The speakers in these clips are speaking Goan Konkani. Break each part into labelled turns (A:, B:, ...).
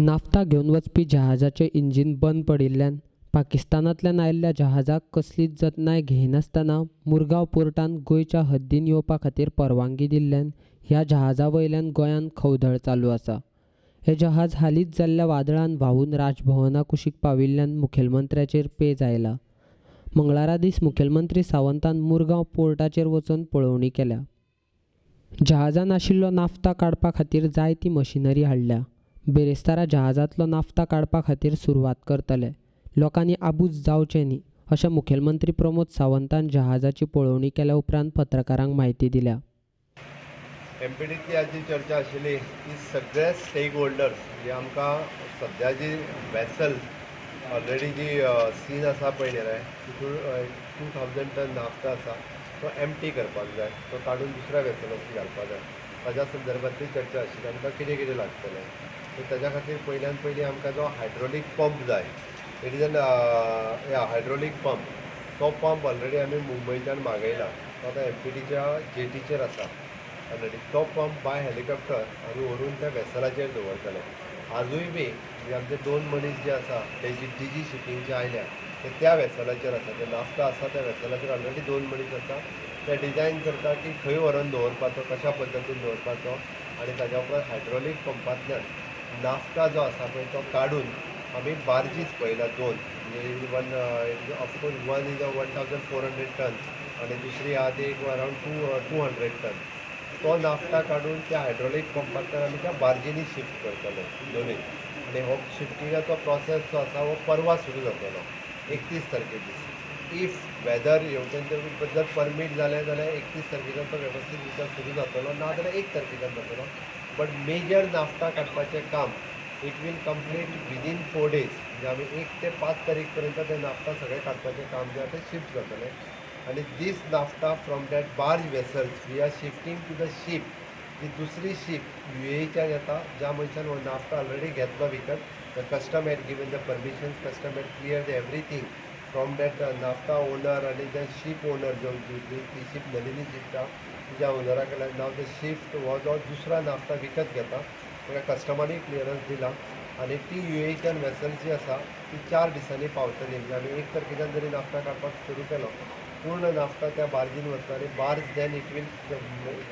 A: नाफ्ता घेवन वचपी जहाजाचें इंजीन बंद पडिल्ल्यान पाकिस्तानांतल्यान आयिल्ल्या जहाजाक कसलीच जतनाय घेयनासतना मुरगांव पोर्टांत गोंयच्या हद्दीन येवपा खातीर परवानगी दिल्ल्यान ह्या जहाजा वयल्यान गोंयांत खवदळ चालू आसा. हें जहाज हालींच जाल्ल्या वादळान व्हांवून राजभवना कुशीक पाविल्ल्यान मुखेलमंत्र्याचेर पेज आयला. मंगळारा दीस मुखेलमंत्री सावंतान मुरगांव पोर्टाचेर वचून पळोवणी केल्या. जहाजान आशिल्लो नाफ्ता काडपा खातीर जायती मशिनरी हाडल्या. बिरेस्तारा जहाजांतलो नाफ्ता काडपा खातीर सुरवात करतले. लोकांनी आबूज जावचें न्ही अशें मुखेलमंत्री प्रमोद सावंतान जहाजाची पळोवणी केल्या उपरांत पत्रकारांक म्हायती दिल्या.
B: एमपीटींतली आज जी चर्चा आशिल्ली ती सगळे स्टेक होल्डर्स, म्हणजे आमकां सद्या जी वेसल ऑलरेडी जी सीन आसा पळय न्ही रे, तितून 2000 टन नाफ्ता आसा, तो एम्प्टी करपाक जाय, तो काडून दुसऱ्या वेसलाचेर घालपाक जाय. ताज्या संदर्भांतली चर्चा आशिल्ली. आमकां कितें कितें लागतलें, सो ताज्या खातीर पयल्यान पयलीं आमकां जो हायड्रोलीक पंप जाय, it is an yeah hydraulic pump, तो पंप ऑलरेडी आमी मुंबयच्यान मागयला. तो आतां एमपीटीच्या जेटीचेर आसा ऑलरेडी. तो पंप बाय हेलिकॉप्टर आमी व्हरून त्या वेसलाचेर दवरतले. आजूय बी म्हणजे आमचे दोन मनीस जे आसा ते जी डीजी शिपींगचे आयल्या, ते त्या वेसलाचेर आसा. ते नाफ्ता आसा त्या वेसलाचेर ऑलरेडी दोन मनीस आसा. ते डिजायन करता की खंय व्हरून दवरपाचो, कशा पद्दतीन दवरपाचो आनी ताज्या उपरांत हायड्रोलीक पंपांतल्यान नाफ्ता जो आसा पळय तो काडून आमी बार्जीस पळयला दोन, म्हणजे one, of course, one is a 1400 ton आनी दुसरी आहा ती एक अरावंड 200 टन. तो नाफ्ता काडून त्या हायड्रोलीक पंपांतल्यान आमी त्या बार्जींनी शिफ्ट करतले दोनूय. आनी हो शिफ्टिंगाचो प्रोसेस जो आसा हो परवा सुरू जातलो, 31 तारखे दीस. If weather हेवटेन जर परमीट जालें जाल्यार 31 तारखेच्यान तो वेवस्थीत रित्या सुरू जातलो, ना जाल्यार 1 तारखेच्यान जातलो. बट मेजर नाफ्ता काडपाचें काम it will complete within 4 days. म्हणजे आमी 1 ते 5 तारीख पर्यंत ते नाफ्ता सगळें काडपाचें काम जें आसा तें शिफ्ट जातलें. आनी this naphtha from that barge vessels we are shifting to the ship. जी दुसरी शीप युएईच्यान येता, ज्या मनशान हो नाफ्ता ऑलरेडी घेतलो विकत, the custom had given the permissions, custom had clear the everything from that naphtha owner आनी the ship owner जो ती शीप नलिनी शीप आहा तिच्या ओनरा कडल्यान. नाव the shift हो जो दुसरा नाफ्ता विकत घेता ताका कस्टमांनी क्लियरन्स दिला आनी ती युएईच्यान वेसल जी आसा ती 4 दिसांनी पावतली. म्हणजे आमी 1 तारखेच्यान जरी नाफ्ता काडपाक सुरू केलो, पूर्ण नाफ्ता त्या बार्जीन वतलो आनी barge then it will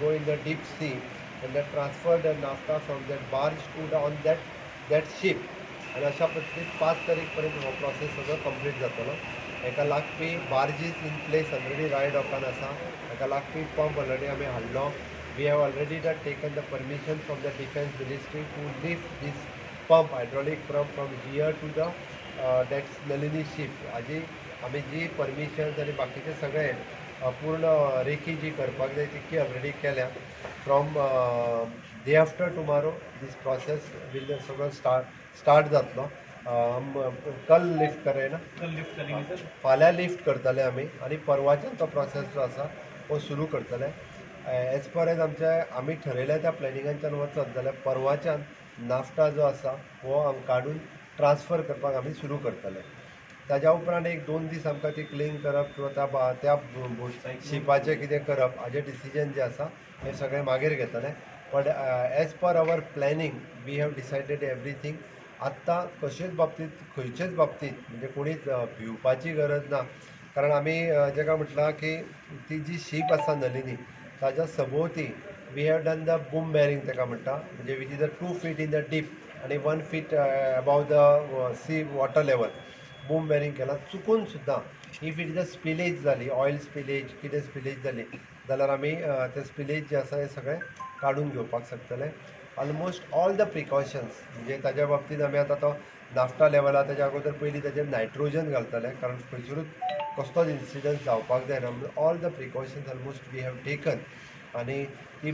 B: go in the deep sea and that transfer the naphtha from that barge to the on that ship. आनी अशा पद्दतीन 5 तारीख पर्यंत हो प्रोसेस सगळो कंप्लीट जातलो. हेका लागपी बार्जीस इन प्लेस ऑलरेडी ड्राय डॉकान आसा. हेका लागपी पंप ऑलरेडी आमी हाडलो. We have already the taken the permission from the defence ministry to lift this pump, hydraulic pump, from here to the that Nalini ship. हाजी आमी जी परमिशन्स आनी बाकीचे सगळे पूर्ण रेखी जी करपाक जाय तितकी ऑलरेडी केल्या. From day after tomorrow this process will सगळो स्टार्ट जातलो. कल लिफ्ट करे ना?
C: कल लिफ्ट करेंगे सर.
B: फाल्यां लिफ्ट करतले आमी आनी परवाच्यान तो प्रोसेस जो आसा हो सुरू करतले. एज पर एज आमच्या आमी ठरयल्या त्या प्लॅनिंगांच्यान वचत जाल्यार परवाच्यान नाफ्टा जो आसा हो काडून ट्रान्सफर करपाक आमी सुरू करतले. ताज्या उपरांत एक दोन दीस आमकां ती क्लीन करप किंवा त्या शिपाचें कितें करप हाजें डिसिजन जें आसा हें सगळें मागीर घेतले. But as per our planning we have decided everything. आत्तां कशेच बाबतींत, खंयचेच बाबतींत म्हणजे कोणीच भिवपाची गरज ना, कारण आमी जेका म्हटलां की ती जी शीप आसा नलिनी, ताज्या सभोवती we have done the boom bearing ताका म्हणटा, म्हणजे which is a 2 feet in the deep आनी 1 feet above the sea water level boom bearing केला. चुकून सुद्दां if it is a spillage जाली, ऑयल स्पिलेज कितें स्पिलेज जाली जाल्यार आमी ते स्पिलेज जे आसा हे सगळें काडून घेवपाक शकतले. ऑलमोस्ट ऑल the precautions, म्हणजे ताज्या बाबतींत आमी आतां तो नाफ्टा लेवला ताच्या अगोदर पयलीं ताजेर नायट्रोजन घालतले, कारण खंयसरूच कसलोच इन्सिडंट जावपाक जायना म्हणून. All the precautions almost we have taken. आनी ती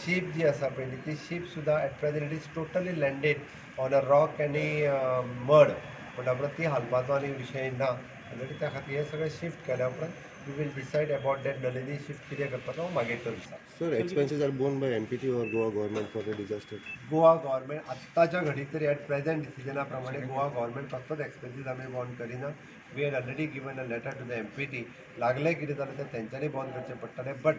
B: शीप जी आसा पळय ती शीप सुद्दां at present it is totally landed on a rock आनी मड म्हणटा उपरांत ती हालपाचो आनी विशय ना ऑलरेडी. त्या खातीर हें सगळें शिफ्ट केल्या उपरांत we will decide about that Nalini shift कितें करपाचो मागीर तो विचार.
D: Sir, expenses are borne by MPT or Goa government for the disaster?
B: Goa government आत्ताच्या घडीक तरी एट प्रेझेंट डिसिजना प्रमाणे गोवा गव्हर्मेंट कसलोच एक्सपेन्सीस आमी बॉन्ड करिना. We had already given a letter to the MPT. लागलें कितें जालें तें तेंच्यांनी बॉन्ड करचें पडटलें, but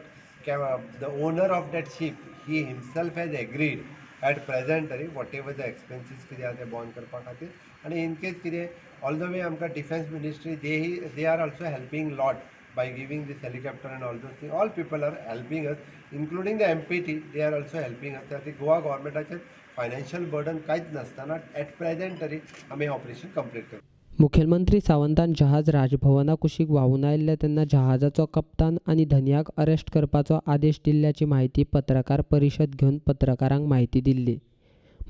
B: the owner of that ship, he himself has agreed. At present तरी what ever the expenses कितें आहा ते बॉन्ड करपा खातीर. आनी इन केस कितें, ऑल the way आमकां defence ministry, they are also helping lot by giving this helicopter and all those things. All people are helping us, including the MPT, they are also helping us. त्या खातीर गोवा गव्हर्मेंटाचेर फायनान्शियल बर्डन कांयच नासतना एट प्रेझेंट तरी आमी ऑपरेशन कंप्लीट करता.
A: मुखेलमंत्री सावंतान जहाज राजभवना कुशीक व्हांवून आयिल्लें तेन्ना जहाजाचो कप्तान आनी धनयाक अरेस्ट करपाचो आदेश दिल्ल्याची म्हायती पत्रकार परिशद घेवन पत्रकारांक म्हायती दिल्ली.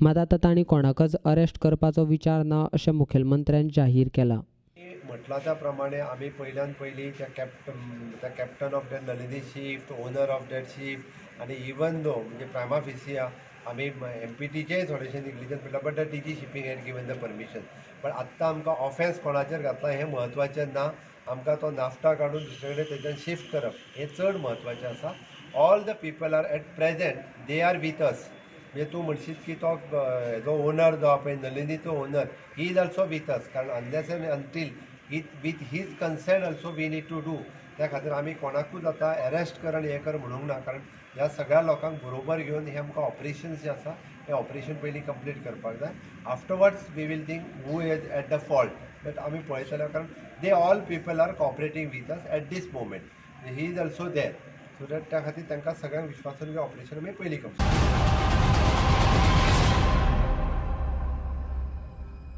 A: मात आतां तांणी कोणाकच अरेस्ट करपाचो विचार ना अशें मुखेलमंत्र्यान जाहीर केलां.
B: म्हटलां त्या प्रमाणे आमी पयल्यान पयलीं त्या captain of that Nalini ship, owner of that ship, आनी इवन दो म्हणजे प्रायमा फेसिया आमी एमपीटीचेय थोडेशे निग्लिजन्स पडला, but the DG Shipping had given the permission. पण आत्तां आमकां ऑफेन्स कोणाचेर घातला हें म्हत्वाचें ना. आमकां तो नाफ्टा काडून दुसरे कडेन तेच्यान शिफ्ट करप हें चड म्हत्वाचें आसा. All the people are at present, they are with us. म्हणजे तूं म्हणशीत की तो हेजो ओनर जो आहा पळय, नलिनीचो owner, he is also with us, कारण unless and until with his consent also we need to do. त्या खातीर आमी कोणाकूच आतां एरेस्ट कर आनी हें कर म्हणूंक ना, कारण ह्या सगळ्या लोकांक बरोबर घेवन हें आमकां ऑपरेशन जें आसा हें ऑपरेशन पयलीं कंप्लीट करपाक जाय. Afterwards we will think who is at the fault, but आमी पळयतले, कारण they all people are cooperating with us at this moment. He is also there, so that त्या खातीर तांकां सगळ्यांक विश्वासान घेवन ऑपरेशन आमी पयलीं कंप्लीट.